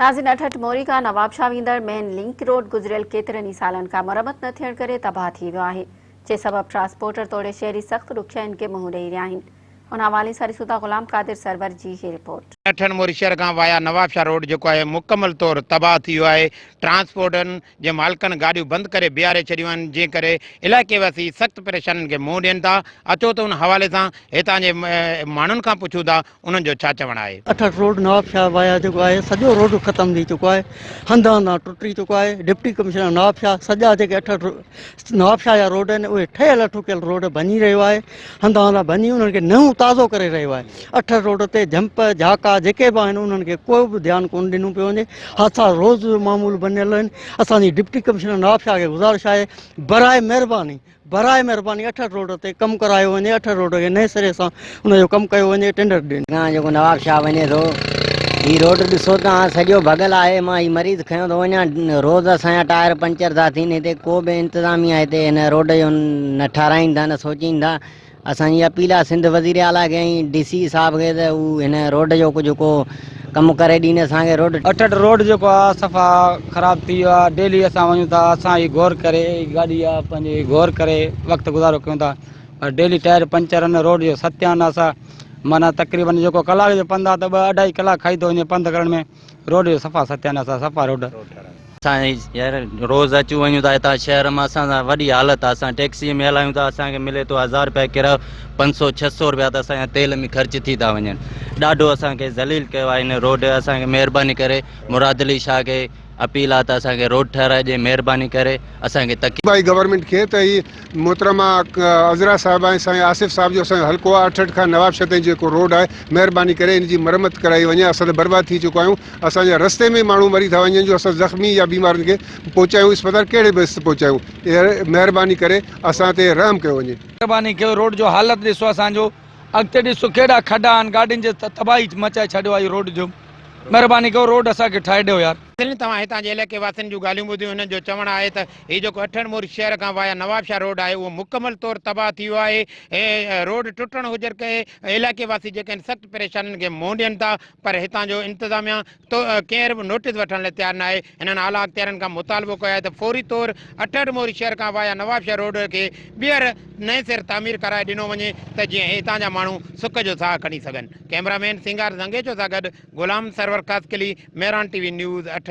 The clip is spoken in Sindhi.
ناظرين اٺهٺ موري کان نوابشاهه ويندڙ مين لنڪ روڊ گذريل ڪيترن ئي سالن کان مرمت نه ٿيڻ ڪري تباهه ٿي ويو آهي جنهن سبب ٽرانسپورٽر توڙي شهري سخت ڏکيائين کي منهن ڏئي رهيا آهن ان حوالي سان ڏسون ٿا غلام قادر سرور جي هي رپورٽ. اٺهٺ موري شهر کان وايا نوابشاهه روڊ جيڪو آهي مڪمل طور تباهه ٿي ويو آهي ٽرانسپورٽن جي مالڪن گاڏيون بند ڪري بيهاري ڇڏيون آهن جنهن ڪري علائقي واسي سخت پريشانين کي منهن ڏين ٿا اچو ته ان حوالي سان هتان جي ماڻهن کان پڇون ٿا انهن جو ڇا چوڻ آهي. اٺهٺ روڊ نوابشاهه وايا جيڪو آهي سڄو روڊ ختم ٿي چڪو آهي هنڌ هنڌان ٽٽي چڪو آهي ڊپٽي ڪمشنر نوابشاهه سڄا جيڪي اٺهٺ نوابشاهه جا روڊ آهن اهي ٺهيل ٺڪيل روڊ ڀڃي رهيو آهي هنڌ هنڌان ڀڃي انهن کي نئون تازو ڪري رهيو آهي اٺهٺ روڊ تي جهمپ جهاڪا جيڪي به آهن انهن کي ڪو به ڌيان ڪونه ڏنو پيو وڃي حادثا روز جو معمول بنيل آهن اسان جي ڊپٽي ڪمشنر نوابشاهه کي گذارش آهي براء مهرباني براء مهرباني اٺهٺ روڊ تي ڪم ڪرايو وڃي اٺهٺ روڊ کي نئين سري سان ان جو ڪم ڪيو وڃي ٽينڊر ڏين. کان جيڪو نواب شاهه وڃي ٿو هي روڊ ڏسو تان سڄو ڀڳل آهي مان هي مريض کنيو ٿو وڃان روز اسان جا ٽائر پنچر ٿا ٿين هتي ڪو به انتظاميا هتي هن روڊ جو نه ٺهرائين ٿا نه سوچين ٿا اسان جي اپيل آ سنڌ وزير اعليٰ کي ۽ ڊي سي صاحب کي ته هو هن روڊ جو ڪجهه ڪو ڪم ڪري ڏين اسان کي روڊ. اٺهٺ روڊ جيڪو آ صفا خراب ٿي ويو آ ڊيلي اسان وڃون ٿا اسان هي غور ڪري هي گاڏي آ پنهنجي غور ڪري وقت گذارو ڪيون ٿا پر ڊيلي ٽائر پنچر آهن روڊ جو ستياناس آ معنيٰ تقريبن جيڪو ڪلاڪ جو پنڌ آ ته ٻه اڍائي ڪلاڪ کائي ٿو وڃي پنڌ ڪرڻ ۾ روڊ جو صفا ستياناس آ صفا روڊ. اسان يار روز اچون وڃون ٿا هتان شهر مان اسان سان وڏي حالت آ اسان ٽيڪسي ۾ هلايون ٿا اسان کي ملي ٿو هزار رپيا ڪرايو پنج سو ڇهه سو رپيا ته اسان جا تيل ۾ خرچ ٿي ٿا وڃن ڏاڍو اسان کي ذليل ڪيو آ هن روڊ اسان کي مهرباني ڪري مراد علي شاهه کي اپيل آ ته اسان کي روڊ ٺهرائي ڏي مهرباني ڪري اسان کي تڪليف ڀائي گورنمينٽ کي ته هي محترمه عذرا صاحبه ۽ سائين آصف صاحب جو اسان جو حلقو آهي اٺهٺ کان نوابشاهه تائين جيڪو روڊ آهي مهرباني ڪري ان جي مرمت ڪرائي وڃي اسان ته برباد ٿي چڪا آهيون اسان جا رستي ۾ ماڻهو مري ٿا وڃن جو اسان زخمي يا بيمارن کي پهچايون اسپتال ڪهڙي بس تي پهچايون مهرباني ڪري اسان تي رحم ڪيو وڃي. مهرباني ڪيو روڊ جو حالت ڏسو اسان جو اڳتي ڏسو ڪهڙا کڏا آهن گاڏين جي تباهي مچائي ڇڏيو آهي روڊ جو مهرباني ڪيو روڊ اسان کي ٺاهي ڏيو يار. ناظرين توهان هتان جي علائقي واسين جون ڳالهيون ٻڌيون هنن جو چوڻ آهي ته هي جيڪو اٺڻ موري شهر کان وايا نوابشاهه روڊ آهي اهو مڪمل طور تباهه ٿي ويو آهي ۽ روڊ ٽٽڻ هجڻ ڪري علائقي واسي جيڪي آهن سخت پريشانين کي منهن ڏين ٿا پر هتان جو انتظاميا تو ڪير به نوٽيس وٺڻ لاء تيار ناهي. هنن اعليٰ اختيارين کان مطالبو ڪيو آهي ته فوري طور اٺهٺ موري شهر کان وايا نوابشاهه روڊ کي ٻيهر نئين سر تعمير ڪرائي ڏنو وڃي ته جيئن هتان جا ماڻهو سک جو ساهه کڻي سگهن. ڪئميرا مين سينگار زنگيچو سان گڏ Ghulam Sarwar Khaskheli, Mehran T V news, اٺهٺ.